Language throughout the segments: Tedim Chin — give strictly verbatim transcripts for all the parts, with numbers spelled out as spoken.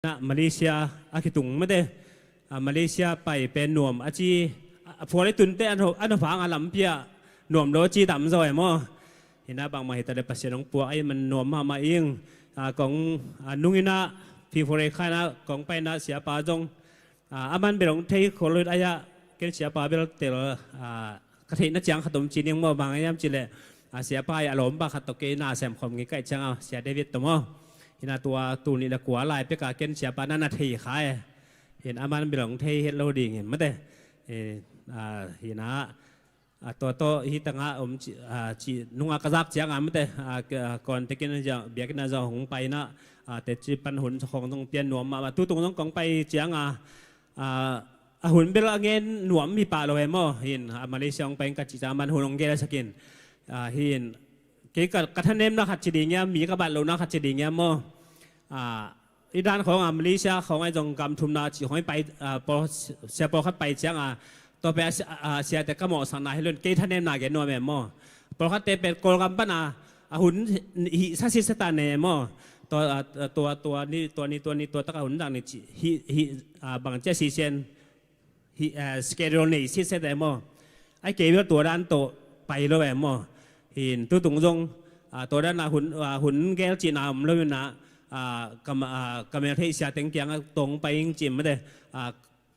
Malaysia a kitung mate. A, Malaysia pai pen nuam a ci, a phual i tunte an hopha nga lampi ah nuam lo a ci tam zaw e maw. Hina bangmah hi ta le Pasian hong puak a i man nuam mahmah ing. A, kong, a, nung inah February kha inah kong pai inah siapa zong, a, a man bel hong thei khol lo in a, ken siapa bel tel, a, ka theihna ciang khat om ci ning maw, bang hiam ci le, a, siapa i a lawmpa khat tawh kei na sem khawm ngei kaih ciang a, Sia David tawh maw. Hina tua tul nih le kua lai pek a ken siapa na na thei kha e. Hin a man bel hong thei het lo ding hin mate. E, a, hina, a, tua tawh hi tangah om ci, a, ci nunga ka zak ciang a mate, a, ka, a, contact in a zia, biakinn a zong hong pai inah, a, teci pan hun sa khong zong pian nuam mahmah. Tutung zong kong pai ciang a, a, a hun bel a ngen nuam hi pah lo e maw. Hin, a, Malaysia hong pai in ka ci ciang a man hun hong gelsak in. A, hin, kei ka, ka thanemna khat ci ding ia, mi ka bat lohna khat ci ding ia maw. A, i dan khawng a Malaysia khawng a i zong gam thumna cih khawng i pai, a, pawl, sia pawlkhat pai ciang a, tua pen a, a, siate ka mawhsakna hi lo in kei thanemna gen nuam e maw. Pawlkhatte pen Kawlgam pan a, a hun hih sa sit sa ta ne maw. Tua, a, tua, tua ni, tua ni, tua ni, tua tak a hun dang ni cih, hih, hih, a, bang cia sisen, hih, a, schedule nei sit set e maw. Ai kei bel tua dan tawh pai lo e maw. Hin tutung zong, a, tua dan a hun, a, hun gel cihna om lo inah, a, ka, a, ka mel theih sia teng kiang a tong pai ing cih mate. A,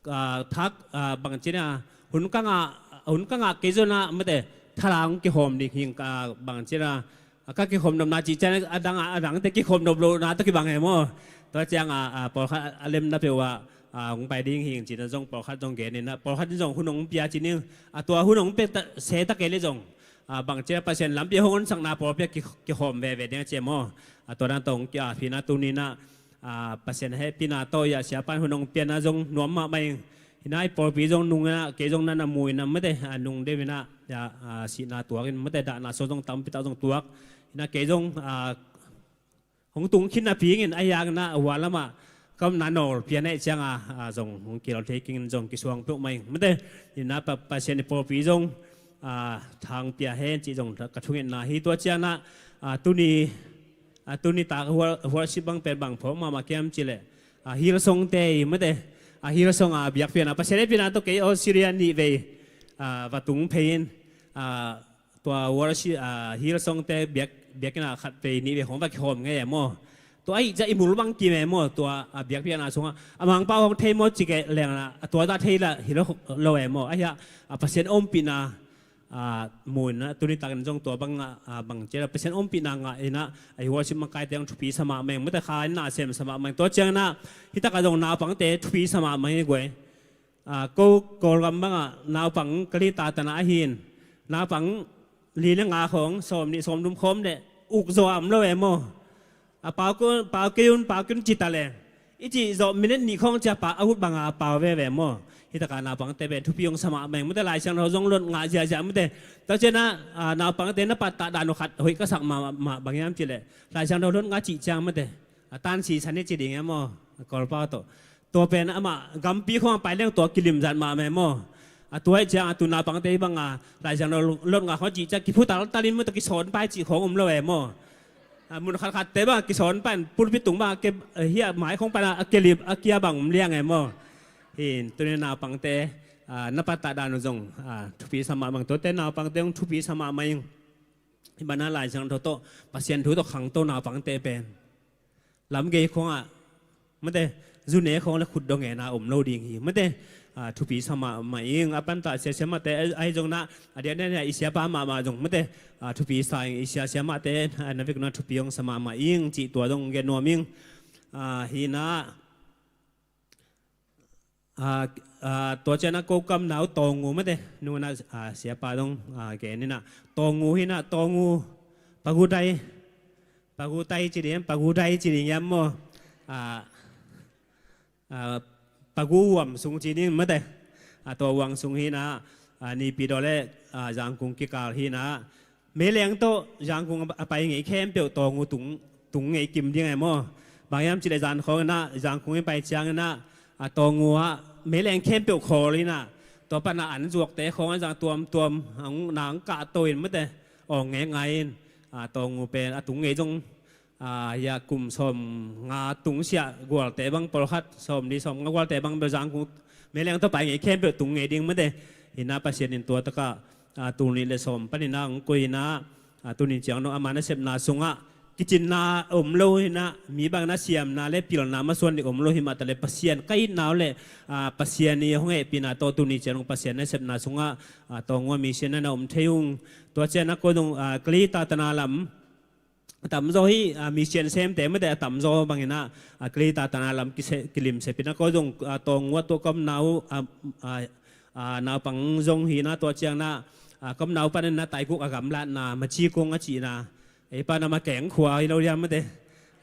a, thak, a, bang ci na, hun ka ngah, hun ka ngah kei zong a mate, thalang kihawm ding hing ka bang ci na, a, ka kikhawm nopna cih ciang a dang a, a dangte kikhawm nop lohna tawh kibang e maw. Tua ciang a, a, pawlkhat a lemna peuh ah, a, hong pai ding hing cihna zong pawlkhat zong gen inah, pawlkhat in zong hun hong pia ci ning, a, tua hun hong pia ta, se ta kei le zong, a, bang ci a Pasian lampi hong honsakna pawlpi ah ki, kikhawm veve ding a ci e maw. A, tua dan tawh hong ki, a, phi na tu ni na, a, Pasian hehpihna tawh i a siapan hun hong pianna zong nuam mahmah ing. Hina i pawlpi zong nung inah, kei zong na na mu inah mate, a, nung deuh inah, a, a, sihna tuak in mate, dahna suak zong tampi tak zong tuak. Hina kei zong, a, hong tung khin a pingin a yak inah a hua lamah ka omna nawl pian eh ciang a, a, zong hong kilawm thei kingin zong kisuang peuhmah ing mate. Hina Pa, Pasian i pawlpi zong, a, thang pia hen cih zong ka thungetna hi. Tua ciang inah, a, tuni, a, tuni tak wor, worship bang pen bang phawk mahmah kiam cih leh, a, Hillsong te i mate. A, Hillsong a biakpiakna, Pasian hehpihna tawh kei Australia nih vei, a, va tung phei in, a, tua worship, a, Hillsong te biak, biakinn a khat vei nih vei khawng va kikhawm ngei e maw. Tua ahih ciang i mul bang kim e maw, tua, a, biakpiakna sungah a Mangpau hong thei maw ci kei leng a, a tua zah thei lah hi lo, lo e maw. Ahih hang, a, Pasian ompihna, a, mu inah tuni takin zong tua bang, a, bang ci a Pasian ompihna ngah inah, a, i worship makaite hong thupi sa mahmah ing mate, kha in na sem sa mahmah ing. Tua ciang inah hih takah zong naupangte thupi sa mahmah ing guai. A, ko Kawlgam bangah naupang ka li ta tan a ahi in, naupang li le nga khawng sawm nih sawm thum khawm le uk zaw a om lo e maw. A, pau kei un, pau kei un, pau kei un ci ta leng, i cih zawh minute nih khawng ciang a pau a ut bang a pau veve maw. Hih takah naupangte pen thupi hong sa mahmah ing mate, Lai Siangtho zong lot ngah ziahziah mate. Tua ciang inah, a, naupangte na pattah dan uh khat hoih ka sak mahmah bang hiam cih leh, Lai Siangtho lot ngah cih ciang mate, a, tansi san i ci ding e maw, a, Kawlpau tawh. Tua pen amah gampi khawng a pai leng tua kilim zat mahmah e maw. A, tua ahih ciang a tu naupangte hih bang a Lai Siangtho lot ngah khawng cih ciang kiphutal talin maw, tua kisawn pai cih khawng om lo e maw. A, mun khatkhatte bang a kisawn pai in pulpit tung bang a ke, a, hih a mai khawng pan a, a kilip a kia bang om liang e maw. Hin tuni naupangte, a, na pattah dan uh zong, a, thupi sa mahmah ing. Tuate naupangte hong thupi sa mahmah ing. Hih bang a Lai Siangtho tawh, Pasian thu tawh khangto naupangte pen lam gei khawngah mate, zu ne khawng le khut dong ngen a om lo ding hi mate. A, thupi sa mahmah ing. A pantah sia siamahte ahi, ahi zong inah, a diakdiak inah i siapa mahmah zong mate, a, thupi sa ing. I sia siamahte, a, na vekun ah thupi hong sa mahmah ing cih tua zong gen nuam ing. A, hina, a, a, tua ciang inah ko kamnau Tawngu mate, nung inah, a, siapa zong, a, gen inah Tawngu hi inah, Tawngu, Pagu tai, Pagu tai ci ding, Pagu tai ci ding hiam maw. A, a, Pagu huam sung ci ding mate. A, tua huam sung hi inah, a, Naypyidaw le, a, Yangon kikal hi inah, meileng tawh Yangon a pai ngei khempeuh Tawngu tung, tung ngei kim ding e maw. Bang hiam cih leh zan khawng inah Yangon i pai ciang inah, a, Tawngu ah meileng khempeuh khawl inah, tua pan a an zuakte khawng a zang tuamtuam, a, na hong kahto in mate, awng ngei ngai in, a, Tawngu pen a tung ngei zong Aa, hia kum sawm nga tung siah gualte bang pawlkhat, sawm li sawm nga gualte bang bel zang kung meleng tawh pai ngei khempeuh tung ngei ding mate. Hina Pasian in tua takah, aa, tul nih le sawm panin ah hong koih hina, aa, tuni ciang dong ama nasepna sungah kicinna om lo hina, mi bang na siamna le pilna masuan ding om lo himah ta le Pasian ka itna uh le, aa, Pasian i hong hehpihna tawh tuni ciang dong Pasian nasepna sungah, aa, tawng uh a mission na na om thei ung. Tua ciang na ko dong, aa, Kalay Tatana lam a tamzaw hi, aa, mission semte mate a tamzaw bangin ah, aa, Kalay Tatana lam kise-, kilimsep in a ko zong, aa, tawng uh a tua ka omna uh, aa, aa, aa, naupang zong hi na tua ciang na, aa, ka omna uh panin na Taiguk a gamlatna Maci kung a cihna, ei pa na Makeng khua hi lo hiam mate,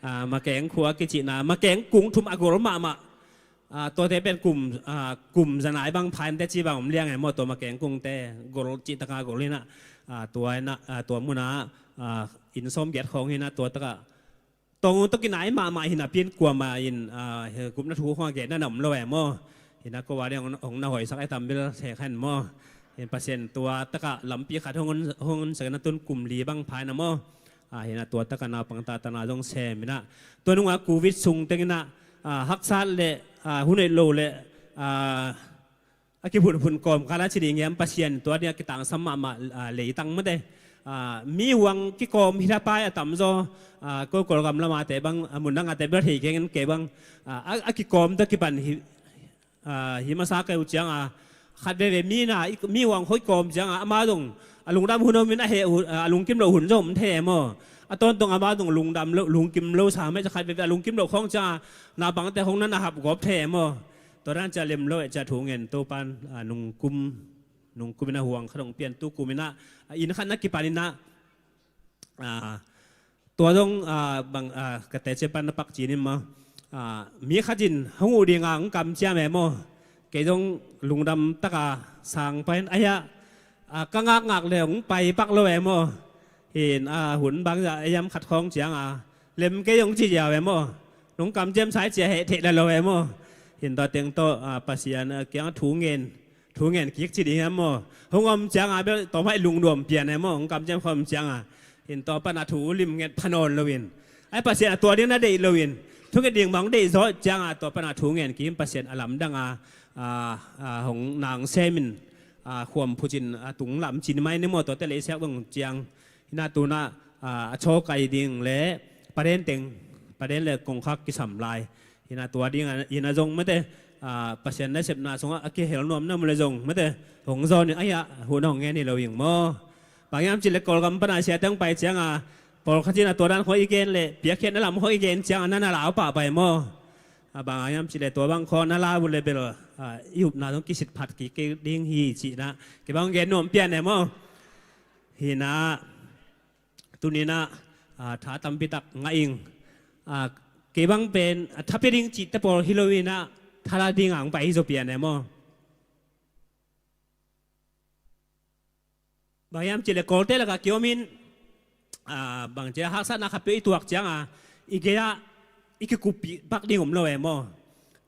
aa, Makeng khua kicihna, Makeng kung thum a gol mahmah. Aa, tuate pen kum, aa, kum za nai bang pha in teci bang om liang e maw, tua Makeng kungte gol cih taka gol hi na, aa, tua hi na, aa, tua muna, aa, inn sawm giat khawng hi na tua taka tawng uh tawh kinai mahmah hi na pin kuama in, aa, he gupna thu khawng a genna na om lo e maw. Hi na ko a ding hong, hong na hoihsak e tam bil se khan maw. Hin Pasian tua taka lampi khat hong, hong sak na tun kum li bang pha hi na maw. Aa, hi na tua taka naupang Tatana zong sem hi na. Tua nunga Covid sung teng hi na, aa, haksat le, aa, hun hoih lo le, aa, a kiphunphun kawmkal a ci ding hiam Pasian tua ding a kitangsam mahmah, aa, leitang mate. Aa, mi huang kikawm hi thapai a tamzaw, aa, ko Kawlgam lamate bang, aa, mun dangate bel thei keng in kei bang, aa, a, a kikawm tawh kipan hi, aa, hi masa kei uh cianga khat veve mi na, i, mi huang hoih kawm cianga ama zong a lungdam hun om in a heh hun, aa, a lungkim loh hun zong om thei e maw. A tawntawng ama zong lungdam lo, lungkim lo sa mah khat veve a lungkim loh khawng cianga naupangte hong na na hap gawp thei e maw. Tua dan cia lem lo e cia thu ngen Topan, aa, nungkum, nungkum in a huang khat hong pian tu kum in a, aa, inn khat na kipan in a, aa, tua zong, aa, bang, aa, ka teci pan na pak cin in maw. Aa, mi khat in hong uh ding a hong kamciam e maw. Kei zong lungdam taka sang pain a hia, aa, ka ngakngak le hong pai pak lo e maw. Hin, aa, hun bang zah a hiam khat khawng cianga lem kei hong ci ziau e maw. Nong kamciam sai cia heh theih la lo e maw. Hin tua teng tawh, aa, Pasian, aa, kiang thu ngen, thu ngen kik ci ding hiam maw. Hong om cianga bel tawmhaih lungduam pian e maw, hong kamciam khawm cianga. Hin tua pana thu lim nget pha nawn loin, ai Pasian a tua ding na deih loin, thu nget ding bang deih zawh cianga tua pana thu ngen kik in Pasian a lamdanga, aa, aa, hong nang semin, aa, khuam phucin, aa, tung lam cin mai ni maw tuate leisiak bang ciang. Hina tuna, aa, a chaw kai ding le paden teng, paden le kongkhak kisam lai. Hina tua ding a, hina zong mate, aa, Pasian nasepna sungah a kihel nuam na mu le zong mate, hong zawn in a hia hun hong ngen hi lo ing maw. Bang hiam cih le Kawlgam pana siate hong pai cianga pawlkhat in a tua dan khawng i gen le piakkhiatna lam khawng i gen cianga na na lau pahpah e maw. Aa, bang hiam cih le tua bang khawng na lau uh le bel, aa, i upna zong kisit phat kik kei ding hi cihna kibang gen nuam pian e maw. Hina, tuninah, aa, tha tampitak ngah ing. Aa, kei bang pen, aa, tha pia ding cihte pawl hi loinah tha la dingah ang pai hi zaw pian e maw. Bang hiam cih le Kawlte lakah kiomin, aa, bang cia haksatna khat peuh i tuak cianga i gei-ah i kikuppih pak ding om lo e maw.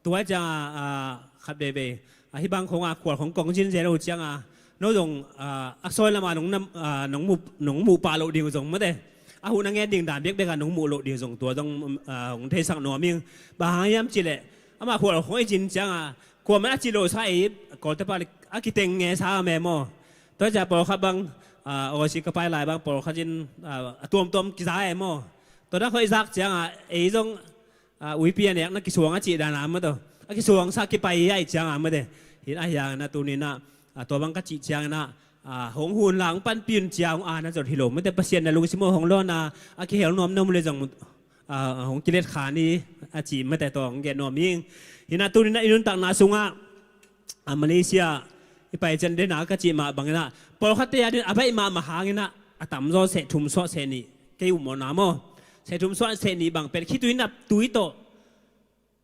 Tua cianga, aa, khat veivei, aa, hih bang khonga khual khong kong zin zel uh cianga no zong, aa, a sawi lama nong nam, aa, nong muh, nong muh pah loh ding uh zong mate. A hun a ngen ding dan bekbeka nong muh loh ding uh zong tua zong, aa, hong theisak nuam ing. Bang hang hiam cih leh ama khual khong i zin cianga kuaman a ci lo sa ei Kawlte pa le a kiteng nge sa me maw. Tua cia pawlkhat bang, aa, Aussie ka pai lai bang pawlkhat in, aa, a tuamtuam kiza e maw. Tua dan khawng i zak cianga ei zong, aa, uipi a nek na kisuang a cih dana mate. A kisuang sa kipai ai cianga mate. Hin a hiangna tuninah, aa, tua bang ka cih ciangina, aa, hong hun la hong panpi un cia hong ana zot hi lo mate. Pasian na lungsim aw hong lawna a kihel nuam na mu le zong, aa, hong kilet kha ni a cih mate tua hong gen nuam ing. Hina tuninah i nuntakna sungah, aa, Malaysia i pai cian dena ka cih mah banginah pawlkhatte a din a baih mahmah hanginah a tamzaw seh thum suah seh nih kei umawhna maw. Seh thum suah seh nih bang pen khitui nap tui tawh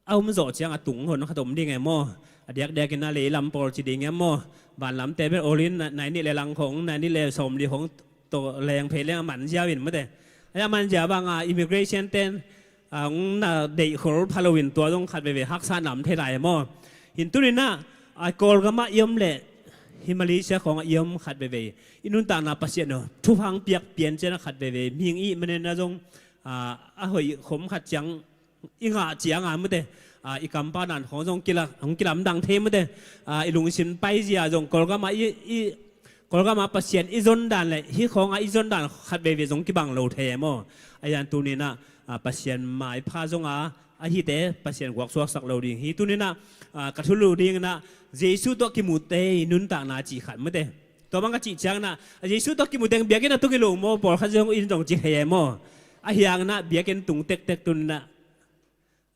a um zawh cianga tung hon khat om ding e maw. A diakdiakin a leilam pawl ci ding e maw. Vanlamte bel olin nai nih le lang khong, nai nih le sawm li khong tawh leng phei leng a man ziau in mate. A man ziau banga immigration ten, aa, hong na deih khol pha loin tua zong khat veivei haksatna om thei lai e maw. Hin tuninah, aa, Kawlgamah i om le hi Malaysia khawngah i om khat veivei i nuntakna Pasian aw thupha hong piak pian cianah khat veivei mihing i manenna zong, a, a hoih khom khat ciang i ngah cianga mate, a, i kampau dan khong zong kila, hong kilamdang thei mate, a, i lungsim paizia zong Kawlgama i, i, Kawlgama Pasian i zon dan le hih khonga i zon dan khat veve zong kibang lo thei e maw? A hiang tuninah, a, Pasian maipha zonga a hite Pasian guaksuaksak lo ding hi. Tuninah, a, ka thulu dinginah Jesu tawh kimute i nuntakna cih khat mate. Tua bang ka cih cianginah, a, Jesu tawh kimuteng biakinn a tung i lo maw, pawlkhat zong in zong ci thei e maw? A hianginah biakinn tung tektek tuninah,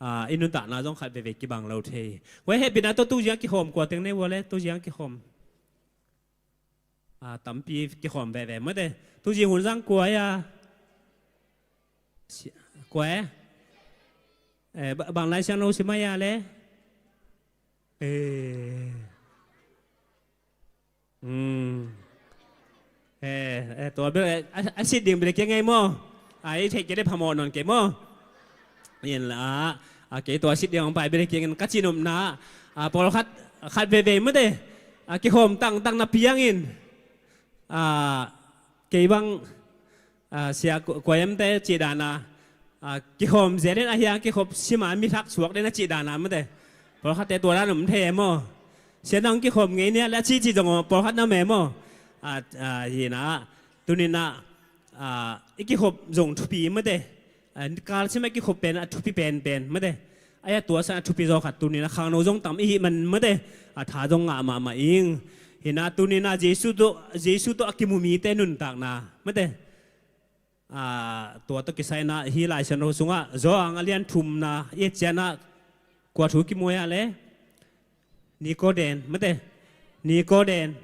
a, i nuntakna zong khat veve kibang lo thei. Kua hehpihna tawh tuzia kihawm, kua teng nei ua le tuzia kihawm? A, tampi kihawm veve mate. Tuzing hun zang kua ia? Kua e? Eh, ba-, bang Lai Siangtho sim a ia le? Eh. Hmm. Eh, eh, tua bel, eh, a, a sit ding bel kia ngei maw? Ai, thei kia le phamawh nawn kei maw? In la, a, kei tua sit ding hong pai bel kia ngei ka cinopna. A, pawlkhat, khat veve mate. A, kihawm tangtang na piangin. A, kei bang, a, sia ku-, kuayamte cih dana, a, kihawm zel in a hiang kikhop sima mithak suak den a cih dana mate. Pawlkhatte tua dan om thei e maw? Sia nang kihawm ngei nia le a cih cih zong om, pawlkhat na me maw? A, a, hina, tunina, a, i kikhop zong thupi mate. A, kal sima i kikhop pen a thupi penpen mate. A ia tua san a thupi zaw khat tunina khangno zong tam i hih man mate. A tha zong ngah mahmah ing. Hina tunina Jesu tawh, Jesu tawh a kimu mite nuntakna mate. A, tua tawh kisaina hi Lai Siangtho sungah Johan a lian thumna i et cianah kua thu kimuai a le? Nikoden mate. Nikoden.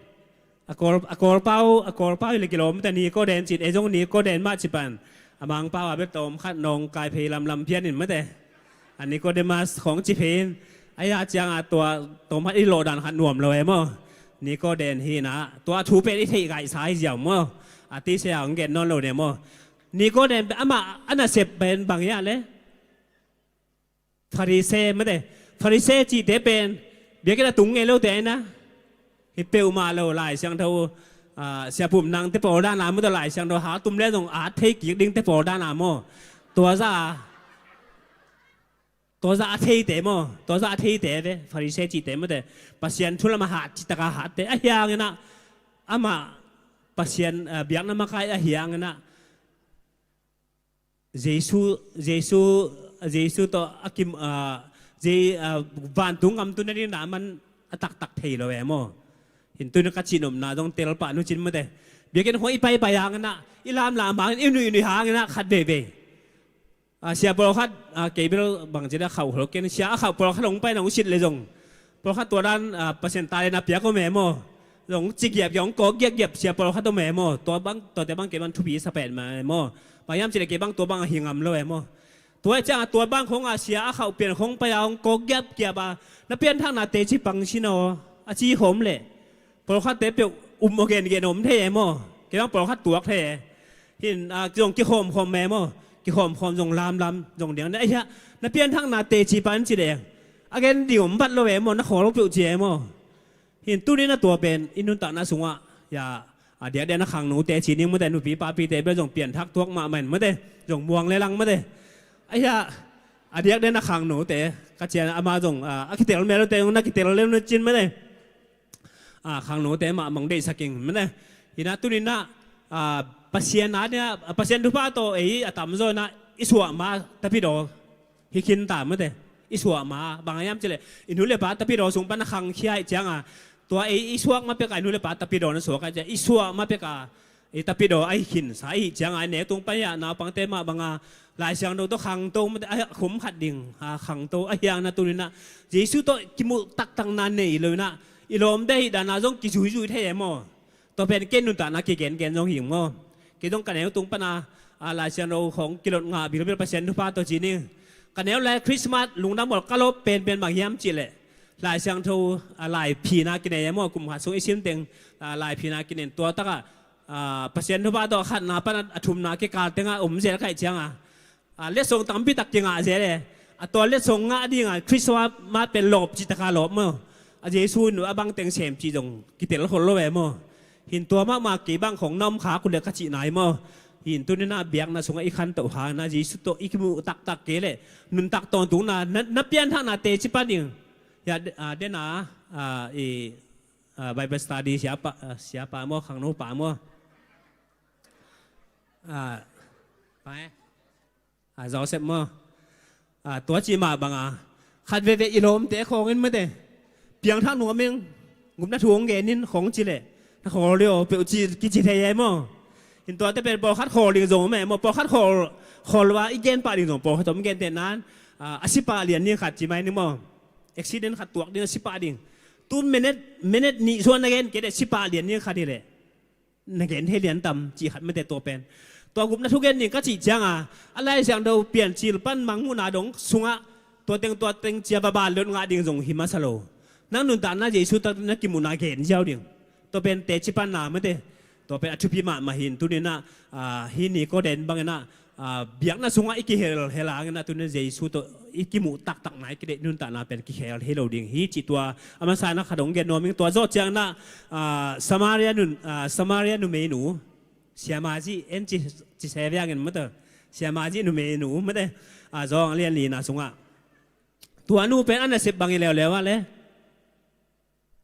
A kawl, a kawlpau, a kawlpau hi le kilawm mate Nikoden cin, ei zong Nikoden mah ci pan. A mangpau a bia tawm khat nawngkai phei lamlam pian in mate. A Nikodemas khong ci phei in. A ia cianga tua tawm khat i lawhdan khat nuam lo e maw? Nikoden hina. Tua thu pen i theih gaihsa hi ziau maw? A tise a hong gen nawn lo ne maw? Nikoden pen amah a nasep pen bang ia le? Farisee mate. Farisee cihte pen biakinn a tung ngei lote aina. Hi peuhmah lo Lai Siangtho, a, siapum nangte pawl dana mate Lai Siangtho ha tum le zong a thei kik dingte pawl dana maw? Tua za a, tua za a theite maw? Tua za a theite ve, Farisee cihte mate. Pasian thu lamah hat citaka hatte a hianginah amah Pasian, a, biakna makai a hianginah Jesu, Jesu, Jesu tawh a kim, a, Je-, a, vantung ngam tuna ding na man a taktak thei lo e maw? Hin tuna ka cinopna zong telpah nucin mate. Biakinn khong i paipai hanginah, i lamlam hangin, i nuihnui hanginah khat veivei. A, sia pawlkhat, a, kei bel bangci le khauh hol ken, sia a khauh pawlkhat hong pai na hong sit le zong. Pawlkhat tua dan, a, Pasian ta le na piak om e maw? Zong ci giap giap, hong kawk giap giap, sia pawlkhat om e maw? Tua bang, tuate bang kei bang thupi sa pen mah e maw? Bang hiam cih le kei bang tua bang a hi ngam lo e maw? Tua e cianga tua bang khong a sia a khauh pian khong pai a hong kawk giap giap a, na pianthakna teci pang sin aw, a ci khawm leh. Pawlkhatte peuh um aw gengen om thei e maw? Kei bang pawlkhat tuak thei e. Hin, a, zong kikhawmkhawm e maw? Kikhawmkhawm zong lamlam zong diang ne. Aihia, na pianthakna teci pan ci le. A gen ding om vat lo e maw? Na khawl peuh ci e maw? Hin tuninah tua pen i nuntakna sungah, ia, a diakdiakna khangnote ci ning mate, nupi papite bel zong pianthak tuak mahmah in mate, zong muang le lang mate. Aihia, a diakdiakna khangnote, ka cian ama zong, a, a kitel mel lote zong na kitel le nucin mate. A, khangnote mahmah deihsak ing mate. Hina tuninah, a, Pasian a nia, a, Pasian thupha tawh ei a tamzaw inah i suah ma tapidaw hi khin ta mate. I suah ma, bang a hiam cih leh, i nu le pa tapidaw sung pan a khangkhia ih cianga, tua ei i suak ma peka i nu le pa tapidaw na suak a ciang, i suah ma peka i tapidaw a hi khinsa ih cianga, i nek tung pan iah naupangte mah banga Lai Siangtho tawh khangto mate, a khum khat ding, a khangto a hiang na tuninah Jesu tawh kimuh taktakna nei lo inah, i lawmte hih dana zong kizuizui thei e maw? Tua pen ken nuntakna kigengen zong hi maw? Kei zong ka neu tung pana, a, Lai Siangtho khong kilot ngah bilbil Pasian thupha tawh ci ning. Ka neu lai Christmas lungdam bawl ka lawp penpen bang hiam cih leh Lai Siangtho, a, laiphina kinei e maw? Kum khat sung i sim teng, a, laiphina kinei tua takah, a, Pasian thupha tawh a khatna pana a thumna kikal tengah om zel kaih cianga, a, letsong tampi tak kingah zel e. A tua letsong ngah dinga Christmas pen lawp cih taka lawp maw? A Jesu in a bang teng sem cih zong kitel khol lo e maw? Hin tua mahmah kei bang khong na om khak uh le ka cih nai maw? Hi in tuni-in ah biakna sungah i khantoh hangin ah Jesu tawh i kimuh taktak kei leh nuntak tawntungna, na, na pianthakna teci pan ding. Ya, de-, ah, dena, ah, i, ah, Bible study siapa, ah, siapa maw, khangno pa maw. Ah, pa eh. Ah, Joseph maw. Ah, tua ci mah banga khat veve i lawmte khawng in mate, piangthak nuam ing, gupna thu hong gen in khawng ci leh, na khawl dih aw peuh ci, kici thei ei maw. Hi in tuate pen pawlkhat khawl ding zong om ei maw, pawlkhat khawl, khawl ua i gen pah ding zong pawlkhat om, gentehna in, ah, a si pah lian ding khat ci mai ni maw. Accident khat tuak ding, a si pah ding. Tu minute, minute nih suan na gen kei leh si pah lian ding khat hi leh, na gen thei lian tam cih khat mate, tua pen. Tua gupna thu gen ding ka cih cianga, a Lai Siangtho Piancil pan Mangmuhna dong sungah tua teng tua teng cia va ban lot ngah ding zong hi masa lo. Nang nuntakna Jesu tawh na kimuhna gen ziau ding. Tua pen teci panna mate. Tua pen a thupi mahmah hi in tuni-in ah, ah, hih Nicodemus bangin ah, ah, biakna sungah i kihel hel hangin ah tuni-in Jesu tawh i kimuh taktakna, i kideih nuntakna pen kikhel thei lo ding hi cih tua a masa-in ah khat hong gen nuam ing. Tua zawh ciangin ah, ah, Samaria nun, ah, Samaria numeinu, siamah zih en ci, ci se viangin mate, siamah zih numeinu mate, ah, Johan lian lina sungah. Tua nu pen a nasep bang hi leuleu ah le.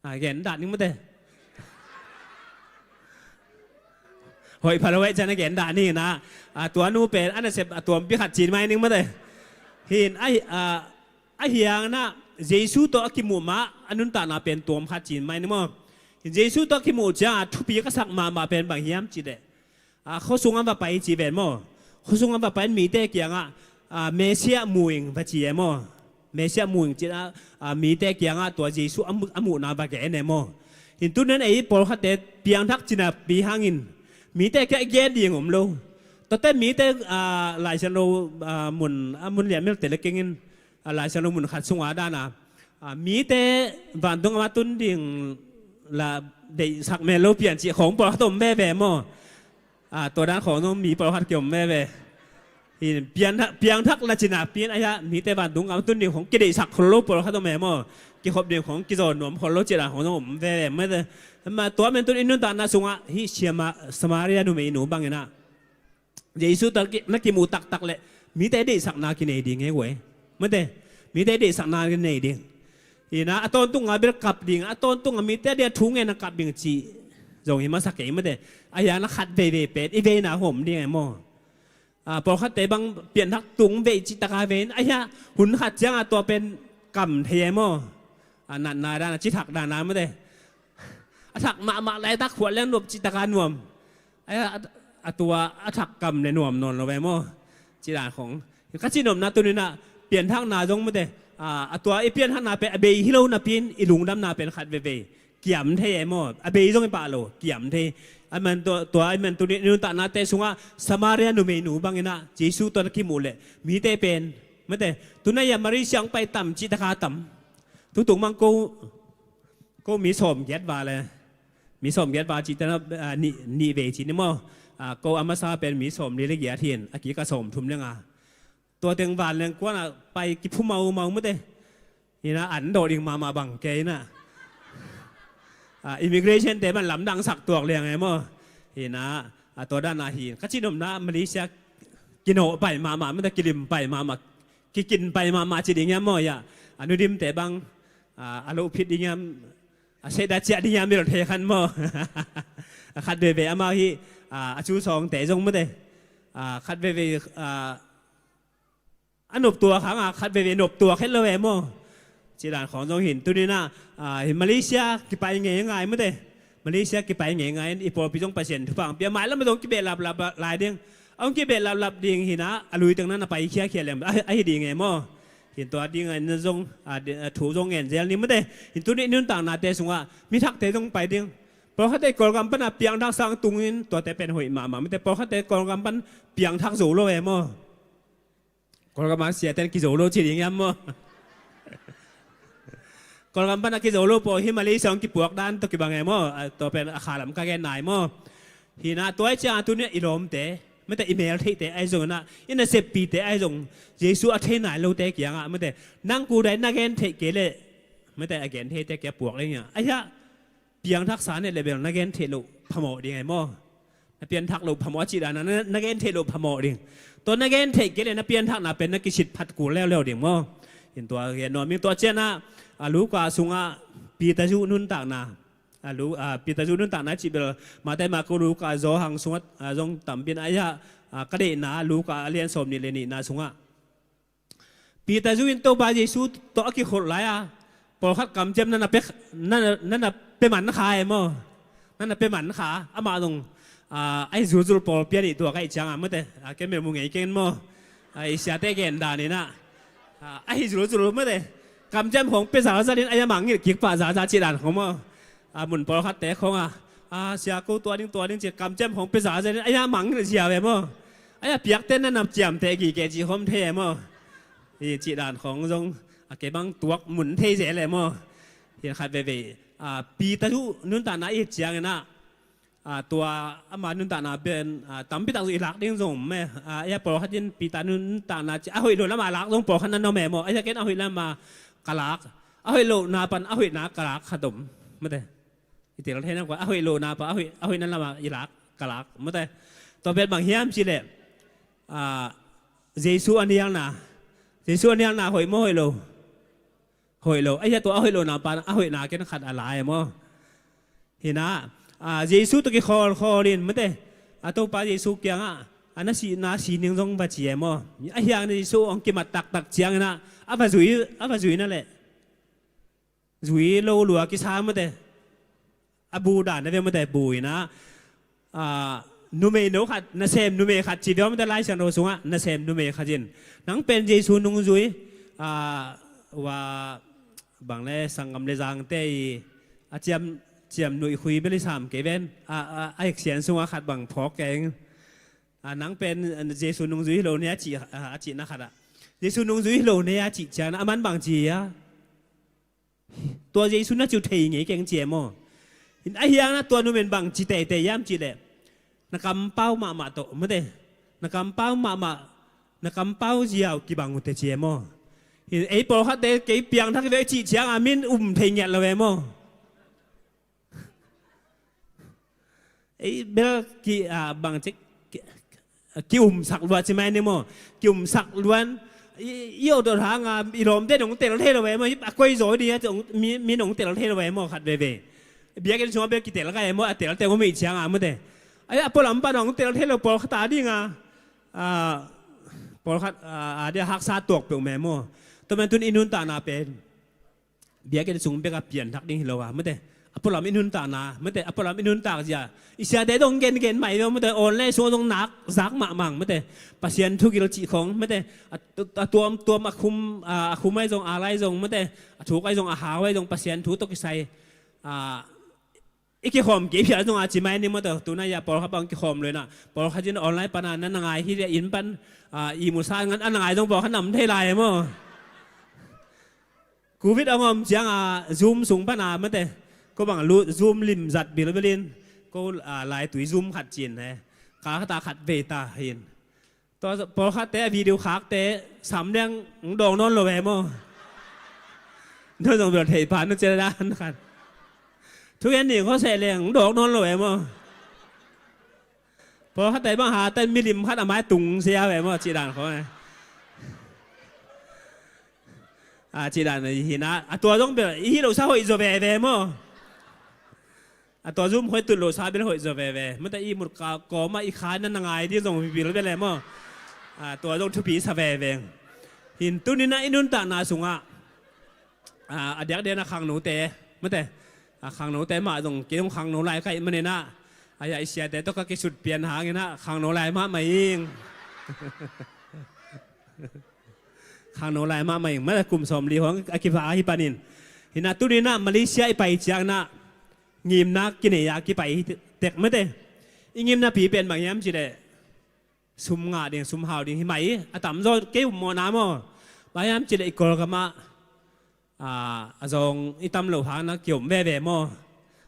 Ah, gen dah ning mate. Hoih pha lo eh, cian a gen dah ning in ah. Ah, tua nu pen a nasep a tuampi khat ci mai ning mate. Hi in, ah, ah, ahi hangin ah Jesu tawh a kimuh mah a nuntakna pen tuam khat ci mai ning maw. Hi in Jesu tawh a kimuh ciang a thupi ka sak mahmah pen bang hiam cih leh, ah, khuasung ah va pai ci ven maw. Khuasung ah va pai in mite kiangah, ah, Messiah mu ing va ci ei maw. Messiah mu ing ci-in ah, ah, mite kiangah tua Jesu a mu-, a muhna va gen ei maw. Hi in tuni-in ei pawlkhatte piangthak cinapi hangin mite kiangah i gen ding om lo. Tuate mite, ah, Lai Siangtho, ah, mun, ah, mun lian milte le kengin, ah, Lai Siangtho mun khat sungah dana, ah, mite vantung gam a tun ding la deihsak mel lo pian cih khawng pawlkhat om veve maw. Ah, tua dan khawng zong mi pawlkhat kiom veve. Hi in piangthak, piangthak la cinapi in ahi a, mite vantung gam a tun ding khawng kideihsak khol lo pawlkhat om ei maw. Kikhop ding khawng kizawn nuam khol lo cih dan khawng zong om veve mate. Ama tua men tuni-in i nuntakna sungah hih siamah Samaria numeinu bangin ah Jesu tawh ki-, na kimuh taktak leh mite deihsakna kinei ding hi ei. Mate, mite deihsakna kinei ding. Hi in ah a tawntung a bel kap ding, a tawntung a mite a dia thu ngen a kap ding cih zong hi masa kei mate. Ahi hangin ah khat veivei pen i veina hong om ding ei maw. Ah, pawlkhatte bang pianthak tung vei cih taka vei in, ahi a hun khat ciangah tua pen kam thei ei maw. Ah, natna dana, cithak dana mate. A thak mahmah laitak khual leng nuam cih taka nuam. Ahi a, a, a tua a thak kam le nuam nawn lo ve maw. Cih dan khawng. Ka cih nopna tuni-in ah pianthakna zong mate, ah, a tua i pianthakna pen a bei hi lo napi-in i lungdamna pen khat veivei kiam thei ei maw. A bei zong hi pah lo, kiam thei. A man tua, tua a man tuni-in i nuntaknate sungah Samaria numeinu bangin ah Jesu tawh na kimuh leh mite pen mate. Tuna hia Malaysia hong pai tam cih taka tam. Tutung mang ko, ko mi sawmgiat val le, mi sawmgiat val cih tena, ah, nih, nih vei ci ni maw. Ah, ko a masa pen mi sawmli le giat hi in, a kik a sawmthum leng a. Tua teng vanleng kuan ah pai kiphu maumau mate. Hi in ah an dawh ding mahmah bang kei in ah. Ah, immigration te bang lamdang sak tuak liang ei maw. Hi in ah, ah, tua dan ah hi in. Ka cih nopna Malaysia kinawh pai mahmah mate, kilim pai mahmah. Kikin pai mahmah ci ding hiam maw, ya. A nudimte bang, ah, a loh phit ding hiam, a sehdah ciah ding hiam, mil thei khan maw. A khat veivei amau hi, ah, a cu sawngte zong mate. Ah, khat veivei, ah, a noptuak hanga khat veivei noptuak het lo ve maw. Cih dan khawng zong hi in tuni-in ah, ah, hi Malaysia kipai ngeingai mate. Malaysia kipai ngeingai in i pawlpi zong Pasian thupha hong pia, mailam ah zong kibehlaplap lai ding. A hong kibehlaplap ding hi in ah, a lui teng na na pai khiakhia leng, a, ahi ding ei maw. Hi in tua ding a in zong, a, di-, a, thu zong ngen zel ni mate. Hi in tuni i nuntaknate sungah mi thakte zong pai ding. Pawlkhatte Kawlgam pana piangthak sang tungin tuate pen hoih mahmah mate. Pawlkhatte Kawlgam pan piangthak zo lo ei maw. Kawlgam a siaten kizo lo ci ding hiam maw. Kawlgam pana kizo lo pawl hi Malaysia hong kipuak dan tawh kibang ei maw. A, tua pen a khalam ka gen nai maw. Hi in ah tua ahih ciangah tuni-in i lawmte mate, i meltheihte ahi zongin ah, i naseppihte ahi zong, Jesu a thei nai lote kiangah mate, nang kudai na gen theih kei leh mate, a gen theite kiang puak leng hi a. Ahi a, piangthaksa ne le bel na gen theih loh phamawh ding ei maw. Na pianthak loh phamawh a cih dan a, na, na gen theih loh phamawh ding. Tua na gen theih kei leh na pianthakna pen na kisit phat kul leuleu ding maw. Hi in tua gen nuam ing. Tua ciangin ah, a, Luka sungah Peter zuh nuntakna, a, Lu-, a, Peter zuh nuntakna cih bel Matthai, Marka, Luka, Johan sungah, a, zong tampi in a, a, ka deihna Luka a lian sawmnih le nihna sungah Peter zuh in Topa Jesu tawh a kikholh lai-a, pawlkhat kamciam na na pia, na, na, na na pia man kha e maw. Na na pia man kha. Amah zong, a, ahi zulzul pawl pia nih tua ka hih ciangin mate. A, ken bel mu ngei keng maw. A, i siate gen dan in ah, a, ahi zulzul mate. Kamciam khawng pia zalzal in a, a mangngilh kik pah zalzal cih dan khawng maw. A, mun pawlkhatte khawng a, a, sia ko tua ding tua ding ci, kamciam khawng pia zahzah in a, a mangngilh zia ve maw. A, a piakte na na ciamteh gige cih khawng thei e maw. Hi cih dan khawng zong, a, kei bang tuak mun thei zel e maw. Hi khat veve, a, Peter zuh nuntakna i hih ciangin ah, a, tua ama nuntakna pen, a, tampi tak zuh i lak ding zong om e. A, a pawlkhat in Peter nuntakna ci, a hoih lo lama lak zong pawlkhat na na om e maw. A, a ken a hoih lama ka lak, a hoih lohna pan a hoihna ka lak khat om mate. I tel thei na kua, a hoih lohna pa, a hoih, a hoihna lama i lak, ka lak mate. Tua pen bang hiam cih leh, a, Jesu a nialna, Jesu a nialna hoih maw hoih lo? Hoih lo. A, a tua a hoih lohna pa a hoihna ken khat a lai maw. Hi in ah, a, Jesu tawh kikhawlkhawl in mate. A, Topa Jesu kiangah, a, na sihna si ning zong va ci e maw. A, hiang Jesu hong kimat taktak ciangin ah, a va zui, a va zui na leh zui lo lua kisa mate. A bu dan a ve mate, bu in ah, a, numei no khat, nasem numei khat ci ve mate, Lai Siangtho sungah nasem numei khat in, nang pen Jesu nungzui, a, wa bang le sanggam le zangte i, a ciam, ciam nuih khui bel i sam kei ven, a, a, a eksian sungah khat bang phawk keng. A, nang pen Jesu nungzui hi lo ne a cih, a, a cihna khat ah. Jesu nungzui hi lo ne a cih ciangin a man bang ci a. Tua Jesu na ci uh thei ngei keng ci e maw. Hi in a hiang na tua numei in bang ci teitei hiam cih leh, na kampau mahmah tawh mate. Na kampau mahmah, na kampau ziau kibang uh teh ci e maw. Hi in ei pawlkhatte kei piangthak hi ve cih ciangin min um thei ngiat lo e maw. Ei bel ki, a, bang cik ki, ki, kiumsak lua ci mai ni maw. Kiumsak luan i, i awt awt hang a, i lawmte nong tel thei lo ve maw. A koi zaw ding a, mi, mi nong tel thei lo ve maw khat veve. Biakinn sungah bel kitel ka e maw, a tel teng om ih ciang a mate. Ai, a pualam pan nong tel thei lo pawlkhat a ding a, a, pawlkhat, a, a dia haksa tuak peuh me maw. Tua man tun i nuntakna pen biakinn sung bek a pianthak ding hi lo a mate. A pualam i nuntakna mate, a pualam i nuntak zia i siate dong gengen mai lo mate. Online sung a zong nak zak mahmah mate. Pasian thugil cih khong mate. A, a tuamtuam a khum, a, a khum ai zong, a lai zong mate. A thuk ai zong, a hau ai zong Pasian thu tawh kisai, a, i kikhawm kei phial zong a ci mai ni mate. Tuna ia pawlkhat bang kikhawm lo ina, pawlkhat in online pana na na ngai hi le inn pan, a, i musa ngan a na ngai zong pawlkhat nam thei lai maw. Covid a ngawm ciang a Zoom sung pan a mate. Ko bang lut Zoom lim zat bilbilin ko, a, laitui Zoom khat cin he. Ka khat a khat vei ta hin. Tua pawlkhatte a video khakte sam liang ng dawng nawn lo ve maw. Nua zong bel thei pha nu cia dan khat. Thugen ni kho seh liang ng dawng nawn lo ve maw. Pawlkhatte bang ha tan milim khat a mai tung sia ve maw cih dan kho ne. A, cih dan hi na, a tua zong bel i hi lo sa hoih zaw veve maw. A tua zum hoih tut lo sa bel hoih zaw veve. Mate i mut ka kawma i kha na na ngai ding zong bil bel e maw. A, tua zong thupi sa veve. Hin tunin a i nuntakna sungah, a, a diakdiak na khangnote. Mate. A khangnote mah zong kei zong khangno lai ka hih manin a. A ia i siate tawh ka kisut pian hangin a khangno lai mahmah ing. Khangno lai mahmah ing. Mate kum sawmli hong a kiva ahi panin. Hi na tunin a Malaysia i pai ciang na ngimna kinei a kipai hi tek mate. I ngimna pi pen bang hiam cih leh sum ngah ding, sum hau ding hi mai. A tamzaw kei um mawhna maw. Bang hiam cih leh i Kawlgam ah, a, a zawng i tam loh hang na kiom veve maw.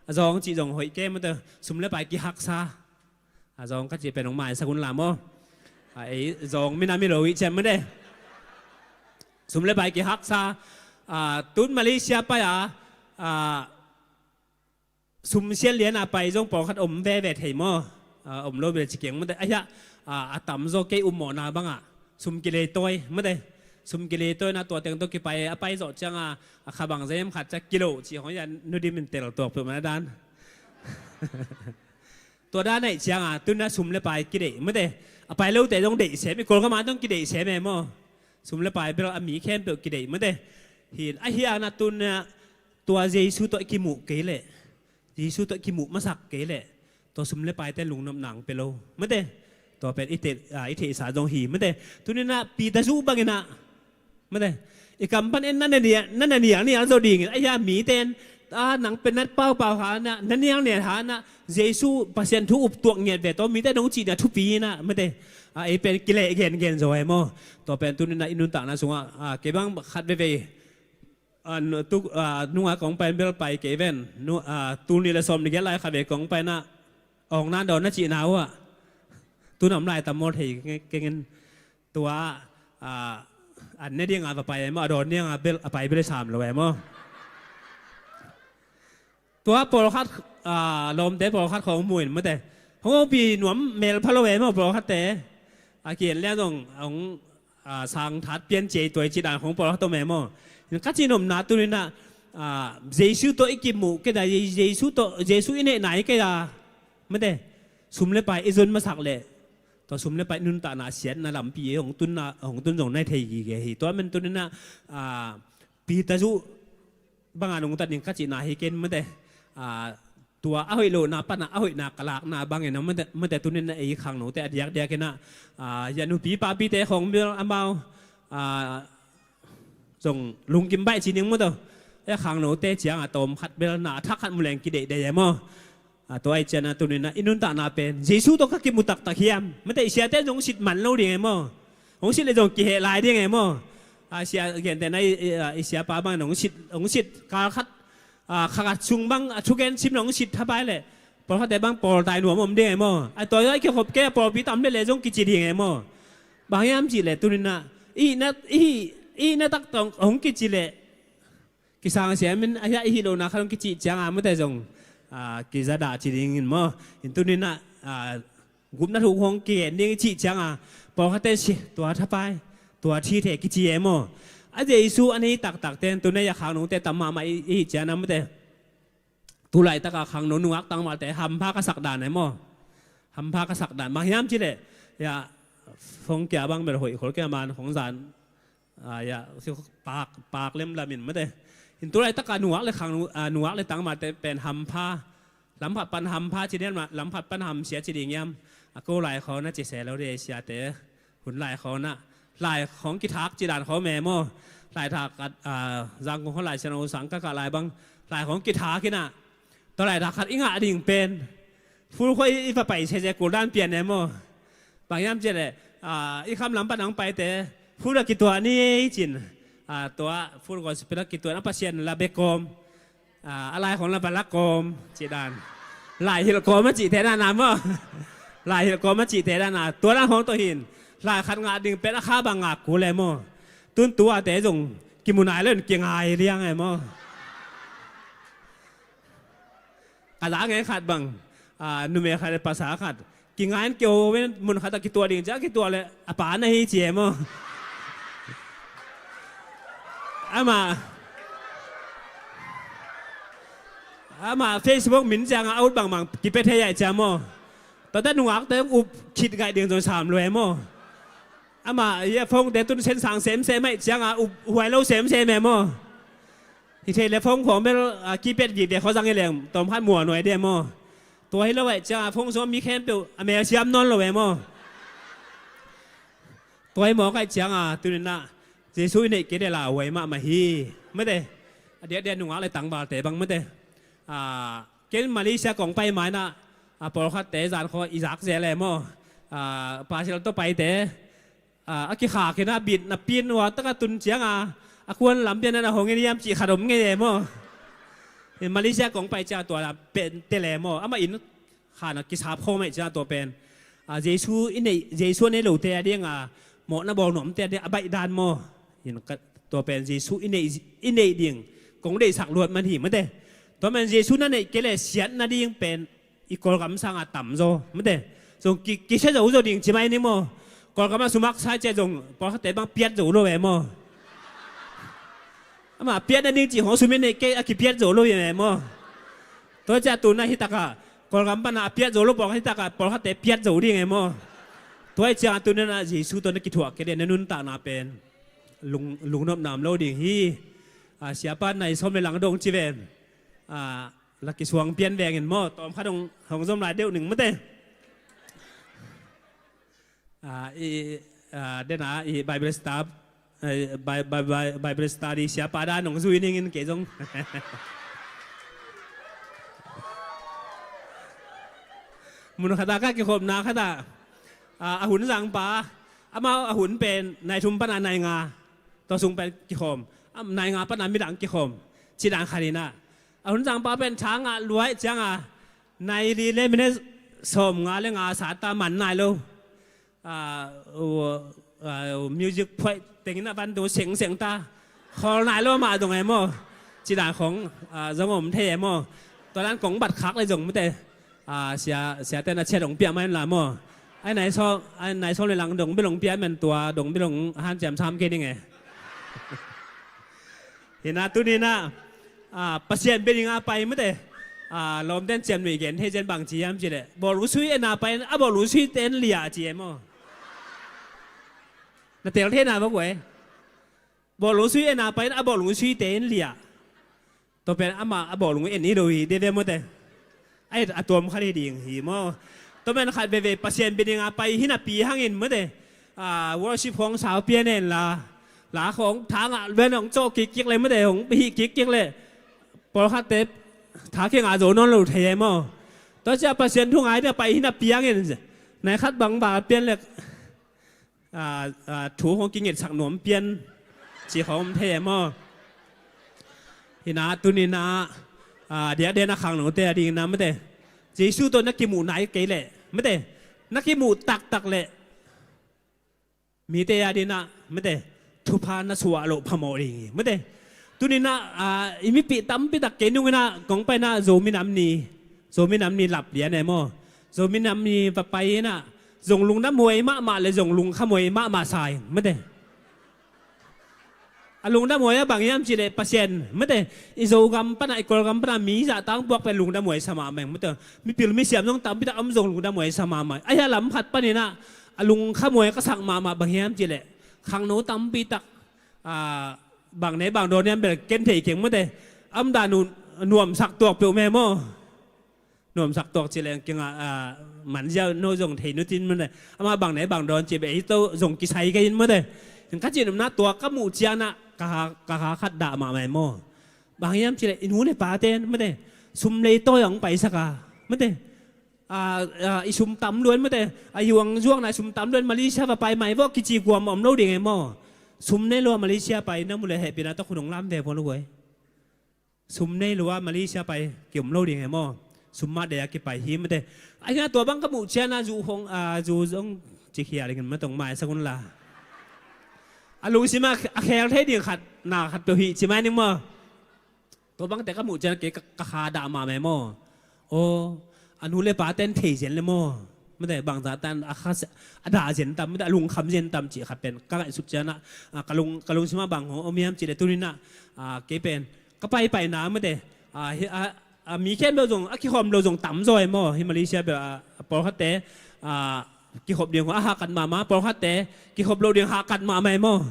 A zawng cih zong hoih kei mate, sum le pai kihaksa. A zawng ka cih pen hong maisak un la maw. A, ei zawng minam hi lo i ciam mate. Sum le pai kihaksa. A, tun Malaysia pai a, a, sum sian lian a pai zong pawlkhat om veve thei maw. a, om lo bel ci keng mate. Ahi a, a, a tamzaw kei upmawhna bangah sum kileitawi mate. Sum kileitawi na tua teng tawh kipai a, a pai zawh cianga a kha bang zem khat ciah kilo cih hong ia nudim in tel tuak peuhmah na dan. Tua dan aih cianga tuna sum le pai kideih mate. A pai lote zong deih sem, i Kawlgam ah zong kideih sem e maw. Sum le pai bel a mi khempeuh kideih mate. Hin ahi a na tuna tua Jesu tawh i kimuh kei leh, Jesu tawh i kimuh masak kei leh tua sum le paite lungnopna hong pia lo mate. Tua pen i theih, a, i theihsa zong hi mate. Tuninah Peter zuh banginah mate, i kam pan en na na nial, na na nial nial zo dingin ahi a mite in, a, nang pen nat paupau hanah, na nial nial hanah Jesu Pasian thu up tuak ngiat ve tawh mite nong cihna thupi inah mate. A, ei pen kileh gengen zo e maw. Tua pen tuninah i nuntakna sungah, a, kei bang khat veve, a, nu-, tu, a, nunga kong pai bel pai kei ven. Nu, a, tul nih le sawm nih giat lai khat ve kong pai na awng nan dawn na cihna uh ah, tuna om lai tam maw thei kengin. Tua, a, an ne dinga va pai e maw, a dawn dinga bel, a pai bel sam lo e maw. Tua pawlkhat, a, lawmte pawlkhat khawng muin mate, hong opi nuam mel pha lo e maw pawlkhatte. A kian liang zong hong, a, sang that pian ciei tuai ci dan khawng pawlkhat om e maw. Ka ci nopna tuninah, a, Jesu tawh i kimuh kei a, Jesu tawh, Jesu i neihna i kei a mate, sum le pai i zon masak leh tua sum le pai nuntakna siatna lampi hong tunna, hong tun zong nai thei gige hi. Tua men tuninah, a, Peter zuh banga nungta ding ka cihna hi ken mate. A, tua a hoih lohna pana a hoihna ka lakna bangin mate, mate tuninah ei khangnote a diakdiakinah, a, ya nupi papite khawng bel amau, a, zong lungkim baih ci ning maw tawh. E khangnote cianga tawm khat bel na a thak khat muleng kideihdeih e maw. A, tua aih ciana tuninah i nuntakna pen Jesu tawh ka kimu taktak hiam mate, i siate zong sit man lo ding e maw. Hong sit le zong kiheh lai ding e maw. A, sia gentehna i, i, a, i siapa bangin hong sit, hong sit kal khat, a, kha khat sung bang a thugen sim lo hong sit thapai leh pawlkhatte bang pawltai nuam om ding e maw. A, tua i kikhop kei a pawlpi tam le le zong kici ding e maw. Bang hiam cih leh tuninah i hihna, i hih, i hihna taktak hong kici leh kisang siamin ahi a i hih lohna khat hong kicih cianga mate zong, a, kizadah ci dingin maw. In tuninah, a, gupna thu hong kigen ding i cih cianga pawlkhatte si tua thapai, tua thi thei kici e maw. A Jesu a nei taktakte in tunei a khangnote tam mahmah i, i hih ciana mate. Tulaitaka khangno nungak tangvalte hampha ka sak dan e maw. Hampha ka sak dan bang hiam cih leh, ya, phone kia bang bel hoih khol kia man khong zan, a, ya, pak, pak lemlamin mate. In tulaitaka nungak le khang, a, nungak le tangvalte pen hampha, lam khat pan hampha ci ding hiam, lam khat pan hamsia ci ding hiam. A ko lai khawng na ci se lo ding siate. Hun lai khawng ah, lai khawng kithak ci dan khawng e maw. Lai thak khat, a, Zangkong khawng Lai Siangtho sang ka kah lai bang, lai khawng kithak inah, tua lai thak khat i ngah ding pen phul khawng i, i va pai sese kul dan pian e maw. Bang hiam cih leh, a, i kham lam pan hong paite phul a kituah ni ei cin, a, tua phul gospel a kituah na Pasian la bek kawm. A, a lai khawng la va la kawm cih dan. Lai hilh kawm a cihte dan a maw. Lai hilh kawm a cihte dan a tua dan khawng tawh hin lai khat ngah ding pen a kha bang ngak kul e maw. Tun tuate zong kimu nai lo in kingai liang e maw. Ka za nge khat bang, a, numei khat le pasal khat kingai in kiho in mun khat a kituah ding ciah kituah le a pa na hi ci e maw. Amah, amah Facebook min cianga a ut bangbang kipia thei aih ciah maw. Tuate nungakte up khit gaih ding zong sam lua e maw. Amah ia phone te tun sen sang semsem aih cianga up huai lo semsem e maw. Hi thei le phone khawng bel, a, kipiat vive khaw zang i leng tawm khat mua nuai de maw. Tua hi lo aih cianga phone sung mi khempeuh a mel siam nawn lo e maw. Tua hi mawk aih cianga tuninah Jesu i neih kei le lauhuai mahmah hi. Mate, a diakdiak nungak le tangvalte bang mate. A, ken Malaysia kong pai mainah, a, pawlkhatte zan khaw i zak zel e maw. A, parcel tawh paite, a, a kikhak inah bit na pin hua taka tun cianga a kuan lam pian na hong in hiam cih khat om ngei e maw. Malaysia kong pai cianga tua la pen tel e maw. Amah inn khan a kisap khawm aih cianga tua pen, a, Jesu i neih, Jesu a nei lote a dinga mawhna bawl nuamte a ding a baih dan maw. Tua pen Jesu i neih, i neih ding kong deihsak luat man hi mate. Tua pen Jesu na neih kei le siat nading pen i Kawlgam sanga tamzaw mate. Zong ki, kisia zo zo ding ci mai ni maw. Kawlgam ah sum a sai ciang zong pawlkhatte bang piat zo lo ve maw. Amah piat nading cih hong sum i neih kei a kipiat zo lo ve maw. Tua ciang tu-in ah hi takah Kawlgam pan a piat zo lo pawlkhat hi takah pawlkhatte piat zo ding e maw. Tua hi ciang tu-in ah Jesu tawh na kithuah kei leh na nuntakna pen lung, lungnopna om lo ding hi. A, siapa nai sawm le lang dong ci ven. A, la kisuang pian vengin maw, tawm khat hong, hong zom lai deuh ning mate. A, i, a, den a, i Bible staff, eh, Bi-, Bi-, Bi-, Bible study siapa dan hong zui ningin kei zong. Mun khat ah ka kikhopna khat ah, a, a hun zangpa, amau a hun pen nai thum pan a nai nga, tua sung pen kikhawm, a, nai nga pan a midang kikhawm, ci dan khat in ah. A hun zangpa pen tha ngah luai ciang a, nai li le minute sawm nga le nga sa ta man nai lo. A, u, a, u, music phuaih tengin a van tu seng seng ta. Khawl nai lo mah dong e maw. Ci dan khong, a, zong om thei e maw. Tua dan kong bat khak le zong mate. A, sia, siate'n a ciat hong pia mai la maw. Ai nai sawm, ai nai sawm le lang dong bel hong pia man tua, dong bel hong hanciam sam kei ding e. Hi na tuni-in ah, a, Pasian bia ding a pai mate. A, lawmte'n ciamnuih gen thei ciang bang ci hiam cih leh, bawlung sui en a pai in a bawlung suite en liah ci e maw. Na tel thei na bang guai. Bawlung sui en a pai in a bawlung suite en liah. Tua pen amah a bawlung en hi lo hi de ve mate. Ai, a tuam khat hi ding hi maw. Tua pen khat veve Pasian bia ding a pai hi napi hangin mate. A, worship hong sau pian en la. La khong tha ngah ven hong cawh kik kik le mate, hong hih kik kik le. Pawlkhatte tha kingah zo nawn lo thei e maw. Tua ciang Pasian thu ngai ding a pai hi napi hangin. Nai khat bang ba pian le. A, a, thu hong kingetsak nuam pian ci khawng om thei e maw. Hi na tuni-in ah, a, diakdiak in ah khangnote a dingin ah mate. Jesu tawh na kimuh nai kei leh mate. Na kimuh taktak leh mite a dingin ah mate. Thupha na suah loh phamawh ding hi mate. Tuni-in ah, a, i mipih tampi tak kei nungin ah kong pai-in ah Zomi Nam Ni, Zomi Nam Ni lap lian e maw. Zomi Nam Ni va pai-in ah zong lungdamhuai mahmah le zong lungkhamhuai mahmah sa ing mate. A lungdamhuai ah bang hiam cih leh Pasian mate, i Zogam pan ah, i Kawlgam pan ah mi zahtak puak pen lungdamhuai sa mahmah ing mate. Mipil misiam zong tampi tak om, zong lungdamhuai sa mahmah. Ahi a lam khat panin ah a lungkhamhuai ka sak mahmah bang hiam cih leh khangno tampi tak, a, bang ne bang dawn hiam bel ken thei keng mate. Amdan uh nuamsak tuak peuh me maw. Nuamsak tuak ci leng keng ah, a, manzia no zong thei nutin mate. Amah bang ne bang dawn ci beh hi to zong kisai kei in mate. Ka cih nopna tua ka muh ciang ah ka ha, ka ha khat dah mahmah maw. Bang hiam cih leh i nu le pate'n mate, sum lei tawi hong paisak a mate. A, a, i sum tam luan mate, a, i huang zuakna i sum tam luan, Malaysia va pai mai vawh kici kuamah om lo ding e maw. Sum nei lo a Malaysia pai na mu leh hehpihna tawh khut hong lam ve pua lo guai. Sum nei lo a Malaysia pai ki om lo ding e maw. Sum mah dei a kipai hi mate. Ahi hang tua bang ka muh ciang ah zu hong, a, zu zong ci khia ding in matong maisak un la. A lungsim ah a khel thei ding khat, na khat peuh hi ci mai ning maw. Tua bangte ka muh ciang kei ka, ka kha dah mahmah maw. Aw, a nu le pate'n thei zen le maw. Mate bangzah tan a kha, a dah zen tam, mate a lungkham zen tam cih khat pen ka ngaihsut ciang ah, a, ka lung, ka lungsim ah bang hong om hiam cih leh tuni-in ah, a, kei pen ka paipaina mate, a, hi, a, a, mi khempeuh zong a kikhawm lo zong tam zaw e maw. Hi Malaysia bel, a, a, pawlkhatte, a, kikhop ding a hahkat mahmah, pawlkhatte kikhop loh ding hahkat mahmah e maw.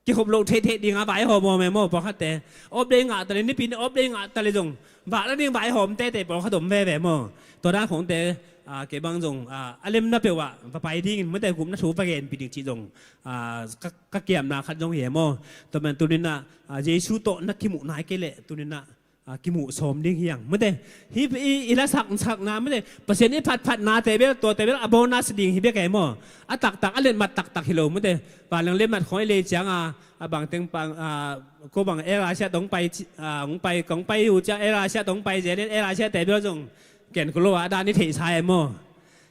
Kikhop loh theihtheih ding a vaihawm mawk e maw pawlkhatte. Off day ngah ta le, nipi ni off day ngah ta le zong vak nading vaihawm teitei pawlkhat om veve maw. Tua dan khawngte, a, kei bang zong, a, a lemna peuh ah va pai dingin mate, gupna thu va genpih ding cih zong, a, ka, ka kiamna khat zong hi e maw. Tua man tuni-in ah, a, Jesu tawh na kimuh nai kei leh tuni-in ah, a, kimuh sawm ding hi hang mate. Hih i, i lasak, sakna mate, Pasian i phatphatnate bel, tuate bel a bonus ding hi bek e maw. A taktak, a letmat taktak hi lo mate. Vanleng letmat khawng i lei ciang a, a bangteng pang, a, ko bang Air Asia tawh hong pai ci, a, hong pai, kong pai uh ciang Air Asia tawh hong pai zel in, Air Asia te bel zong ken ko lo a, a dan i theihsa e maw.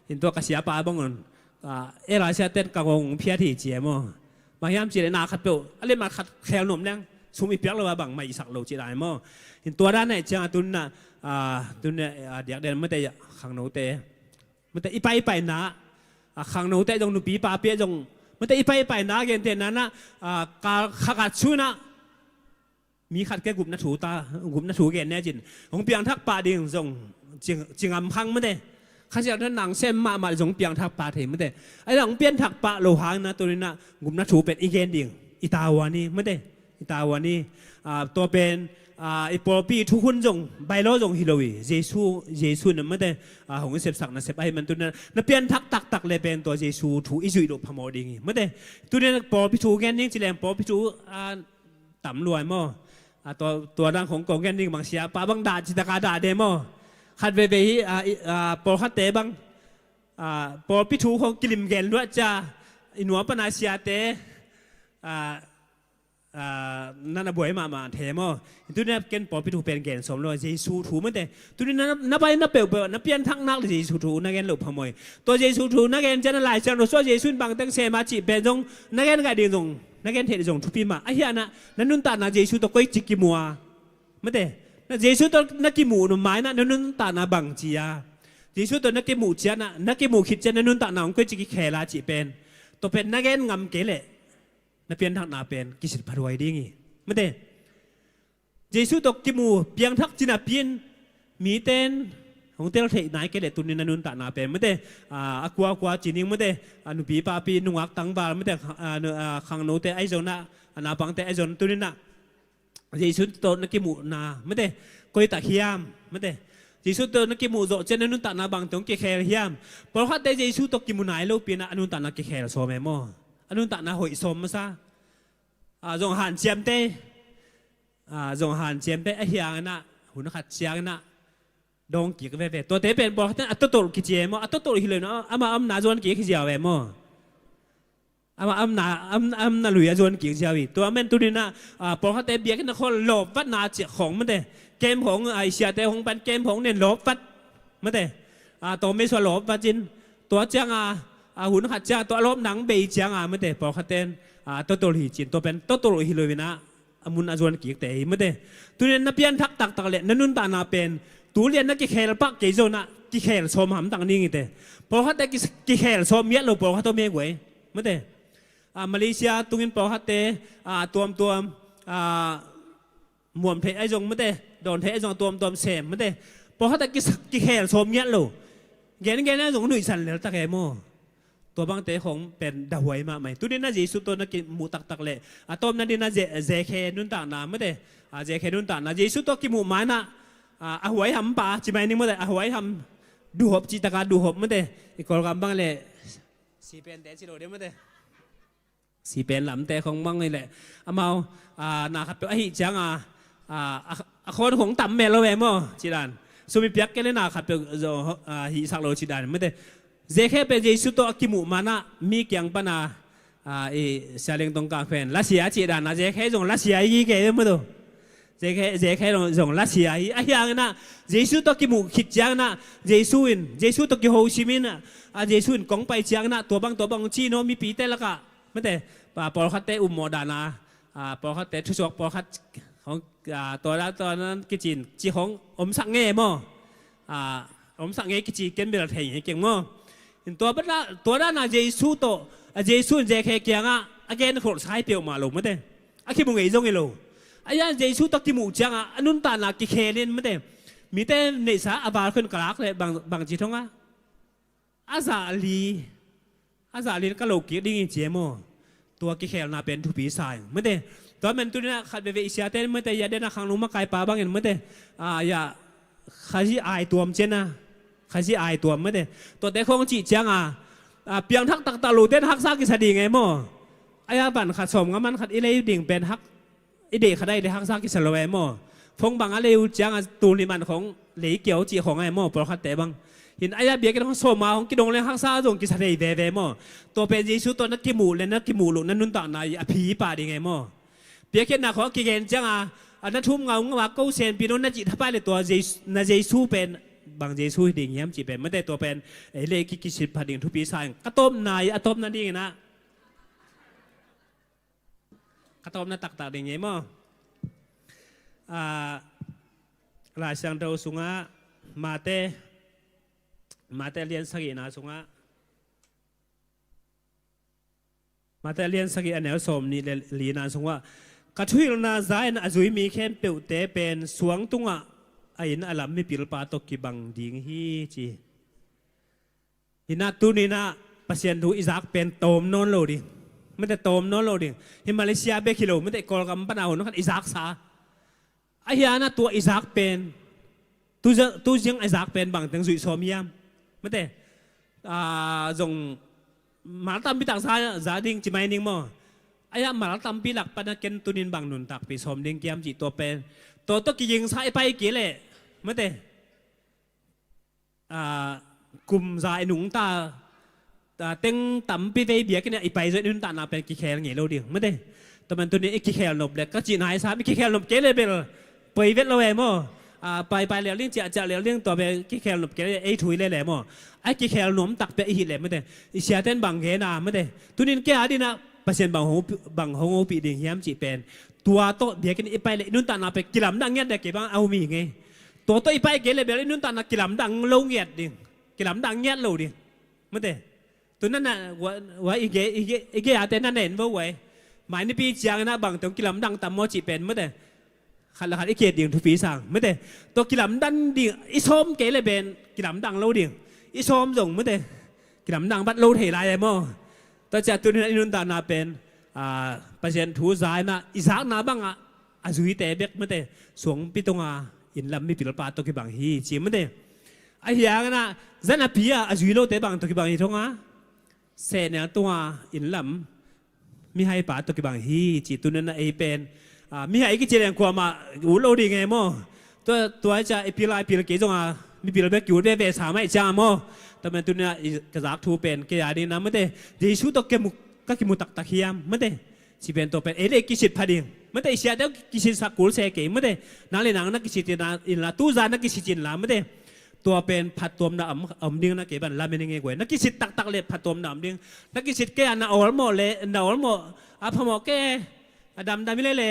In tua ka siapa bang un, a, Air Asia ten ka ngong phiat hi ci e maw. Bang hiam cih leh na khat peuh a letmat khat khel nuam leng sum i piak lo a bangmah i sak lo cih lai maw. In tua dan ahih ciang a tuni-in ah, a, tuni-in ah, a, diakdiak mate, khangnote, Mate i paipaina, a, khangnote zong, nupi papi zong, mate i paipaina gentehna na, a, ka khakat sunah mi khat ke gupna thu ta, gupna thu gen ne cin hong piangthak pah ding zong cing, cingam khang mate. Kha siangtho nang sem mahmah zong piangthak pah thei mate. Ai zong piangthak pah lo hang na tuninah gupna thu pen i gen ding i tavuan hi mate. I tavuan hi. A, tua pen, a, i pawlpi thukhun zong bailo zong hi lo hi. Jesu, Jesu na mate, a, hong i sepsak nasep ahi man tuninah na piangthak taktak le pen tua Jesu thu i zuih loh phamawh ding hi mate. Tuninah pawlpi thu gen ding ci leng pawlpi thu, a, tam luai maw? A, tua, tua dang khong kong gen ding bang sia pa bang dah citaka dah de maw? Khat veve hi, a, i, a, pawlkhatte bang, a, pawlpi thu khong kilim gen luat cia i nuam pana siate, a, a, nan a buai mahmah the maw? Tuni ken pawlpi thu pen gen sawm lo, Jesu thu mate. Tuni na, na pai na peuhpeuh na pianthak nak le Jesu thu na gen loh phamawh hi. Tua Jesu thu na gen cian a Lai Siangtho sua Jesu in bangteng sem a cih pen zong na gen gah ding zong na gen theih zong thupi mah. Ahi hanah na nuntakna Jesu tawh koici kimu a mate, na Jesu tawh na kimuh nu mainah na nuntakna bangci a, Jesu tawh na kimuh cianah, na kimuh khit cian na nuntakna hong koici kikhel a cih pen, tua pen na gen ngam kei leh na pianthakna pen kisit phathuai ding hi mate. Jesu tawh kimu piangthak cinapi in mite in hong tel theih nai kei leh tuni na nuntakna pen mate, a, a kuakua ci ning mate, a, nupi papi nungak tangval mate, a, nu-, a, khangnote ahi zong na, a, naupangte ahi zong tuninah Jesu tawh na kimuhna mate, koi tak hiam mate. Jesu tawh na kimuh zawh cian na nuntakna bangte hong kikhel hiam? Pawlkhatte Jesu tawh kimu nai lopi inah a nuntakna kikhel sawm e maw? A nuntakna hoih sawm masa. A, zong hanciamte, a, zong hanciamte ahi hanginah hun khat cianginah dawng kik veve. Tuate pen pawlkhatte a totol kici e maw? A totol hi lo inah ama amna zuan kik hi ziau e maw? Ama amna, am, amna lui a zuan kik ziau hi. Tua men tuninah, a, pawlkhatte biakinn a khol lawpvatna cih khong mate. Kem khong, a, i siate hong pan kem khong nen lawpvat mate. A, tawm meisua lawpvat in. Tua cianga, a, hun khat cianga tua lawp nang bei cianga mate. Pawlkhatte in, a, totol hi cin. Tua pen totol hi lo inah a mun a zuan kikte hi mate. Tuni na pianthak taktak le na nuntakna pen tulian na kikhel pah kei zonah kikhel sawm hamtang ning hite. Pawlkhatte ki, kikhel sawm miat lo pawlkhat om e guai mate. A, Malaysia tungin pawlkhatte, a, tuamtuam, a, muam theih ahi zong mate, dawn theih ahi zong tuamtuam sem mate. Pawlkhatte ki, kikhel sawm miat lo. Gengen ahi zong nuihsan leltak e maw? Tua bangte khong pen dahuai mahmah hi. Tuni na Jesu tawh na kimuh taktak le a tawpna dina ze-, zekhe nuntakna mate. A, zekhe nuntakna Jesu tawh kimuh mainah, a, a huai ham pa ci mai ning mate, a huai ham duhhop cih taka duhhop mate. I Kawlgam bang le sipente ci lo de mate. Sipen lamte khong bang hi le amau, a, na khatpeuh ahi cianga, a, a, a khawn khong tam mel lo ve maw ci dan. Sum i piak kei le na khatpeuh zo, a, hihsak lo ci dan mate. Zekhe pen Jesu tawh a kimuh manah mi kiang pana, a, i Sia Leng Tong Kang pen lasia ci dan a zekhe zong lasia i kei maw to. Zekhe, zekhe zong, zong lasia hi. Ahi hanginah Jesu tawh kimuh khit cianginah Jesu in, Jesu tawh kiho simin, a, Jesu in kong pai cianginah tua bang, tua bang ci no mipite lakah mate, pa, pawlkhatte ummawh dana, a, pawlkhatte thusuak pawlkhat hong, a, tua dan, tua dan kicin ci hong omsak nge maw? A, omsak nge kici ken bel thei nge keng maw? In tua bana, tua dana Jesu tawh, a, Jesu in zekhe kiangah a gen kholh sai peuhmah lo mate. A kimu ngei zong hi lo. Ahi hang Jesu tawh kimuh ciangah a nuntakna kikhelin mate. Mite neihsa a valkhun kalak le bang, bang ci thonga a zah li, a zah li ka loh kik ding hi ci e maw? Tua kikhelna pen thupi sa ing mate. Tua men tuninah khat veve i siate mate, ya dena khangno makaipa bangin mate, a, ya Khazih ai tuam ciana, Khazih ai tuam mate. Tuate khong cih cianga, a, piangthak taktak lote in haksa kisa ding e maw? Ahi a van khat sawm nga man khat i lei ding pen hak i deih khat ahi le haksa kisa lo e maw? Phone bang a lei uh cianga tul nih man khong lei kiau cih khong e maw pawlkhatte bang? Hin ahi a biakinn khong sawm a hong kidong le haksa zong kisa thei veve maw? Tua pen Jesu tawh na kimuh le na kimuh loh na nuntakna i a phi pah ding e maw? Biakinn na khong a kigen cianga, a, na thum ngau ngau a ko senpi no na cih thapai le tua Jesu, na Jesu pen bang Jesu hi ding hiam cih pen mate tua pen ei le ki, kisit phat ding thupi sa ing. Ka tawpna i a tawpna dinginah ka tawpna taktak ding hi maw? A, Lai Siangtho sungah Mate, Mate a lian sagihna sungah, Mate a lian sagih a neu sawm nih le lina sungah, ka thuhilhna za in a zui mi khempeuhte pen suang tungah a inn a lam mipilpa tawh kibang ding hi, ci. Hinah tuninah Pasian thu i zak pen tawm nawn lo ding. Mate tawm nawn lo ding. Hi Malaysia bek hi lo, mate Kawlgam pana hun khat i zaksa. A hianah tua i zak pen, tu zia-, tu ziang a zak pen bangteng zuih sawm hiam? Mate, ah, zong mal tampi tak za, za ding ci mai ning maw? A hiah mal tampi lak pana ken tunin bang nuntakpih sawm ding kiam cih tua pen. Tua tawh kigingsa i pai kei leh. Mate. Ah, kum za i nungta, ah, teng tampi vei biakinn ah i pai zong i nuntakna pen kikhel ngei lo ding. Mate. Tua man tunin i kikhel nop le, ka cihna i sam i kikhel nop kei le bel. Poi vet lo e maw. Ah, pai pai lel ding, ciah ciah lel ding, tua pen kikhel nop kei le, ei thu i le le maw. A kikhel nuam tak pia i hi le mate. I siaten bang gen a mate. Tunin kei a dinah Pasian bang hong, bang hong hopih ding hiam cih pen. Tua tawh biakinn i pai le i nuntakna pen kilamdang ngiat le kei bang a humi ngei. Tua tawh i pai kei le bel i nuntakna kilamdang lo ngiat ding. Kilamdang ngiat lo ding. Mate. Tu na na, wa, wa i ge, i ge, i ge ate na nen vo wai. Mai nipi ciang na bang tong kilamdang tam maw cih pen mate. Khat le khat i kiet ding thupi sang. Mate. Tua kilamdang ding, i sawm kei le pen kilamdang lo ding. I sawm zong mate. Kilamdang bat lo thei lai e maw. Tua ciah tunin i nuntakna pen, ah, Pasian thu za inah, i zakna bangah, a zuite bek mate, suangpi tunga inn lam mipilpa tawh kibang hi, ci mate. A hianginah, zanapi a, a zui lote bang tawh kibang hi thonga, sehnel tunga inn lam mihaipa tawh kibang hi, ci tuninah ei pen. Ah, mihai kici leng kuamah ut lo ding e maw. Tua, tua i ca i pil a i pil kei zonga, mipil bek ki ut veve sa mai ciang a maw. Tua man tuninah i ka zak thu pen kei a dingna mate. Jesu tawh kemu, ka kimu taktak hiam mate. Ci pen tua pen ei le kisit pha ding. Mate i siate kisitsak kul se kei mate. Nang le nang na kisit inla, tu za na kisit inla mate. Tua pen phattuamna om, om ding na kei ban lamen i nge guai. Na kisit taktak le phattuamna om ding. Na kisit kei a na awlmawh le, na awlmawh a phamawh kei a damdam i le le.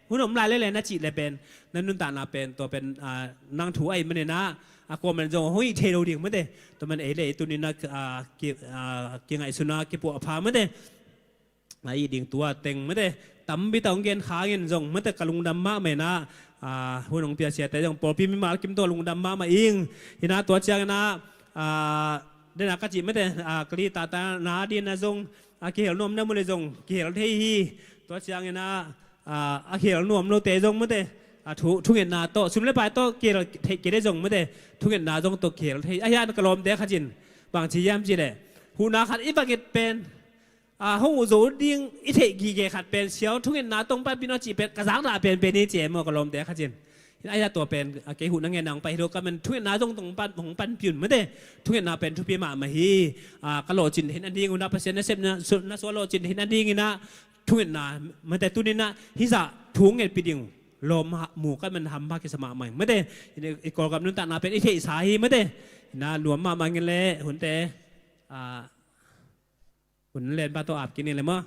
Hun om lai le le na cih le pen. Na nuntakna pen tua pen, ah, nang thu ahi maninah. A kuaman zong hong ih thei lo ding mate. Tua man ei le ei tuninah, ah, ki, ah, kingaihsuna kipuah pha mate. A ih ding tua teng mate, tampi ta hong gen khangin zong mate ka lungdam mahmah inah, ah, hun hong pia siate zong pawlpi mimal kim tawh lungdam mahmah ing. Hinah tua cianginah, ah, dena ka cih mate, ah, kali tata na dinah zong, ah, kihel nuam na mu le zong kihel thei hi. Tua cianginah, ah, a kihel nuam lote zong mate, ah, thu, thungetna tawh, sum le pai tawh kihel thei kei le zong mate, thungetna zong tawh kihel thei. A hian ka lawmte khatin, bang ci hiam cih leh, huhna khat i va nget pen, a, hong uh zo ding i theih gige khat pen siau thungetna tong panpih naw cih pen ka zakna pen pen hi ci e maw ka lawmte khatin. Hin aia tua pen, a, kei huhna ngen nang pai hi lo ka men thungetna zong tong pan, hong panpih un mate. Thungetna pen thupi mahmah hi. A, ka lawhcin hin a ding unah Pasian nasepna, su-, na sua lawhcin hin a dinginah thungetna mate tuninah hizah thu ngetpih ding lawm ha, mu ka men hampha kisa mahmah hi mate. Hin i, i Kawlgam nuntakna pen i theihsa hi mate. Hinah nuam mahmah ngin le hunte, a, Hun len pa tawh ap kik ni le maw.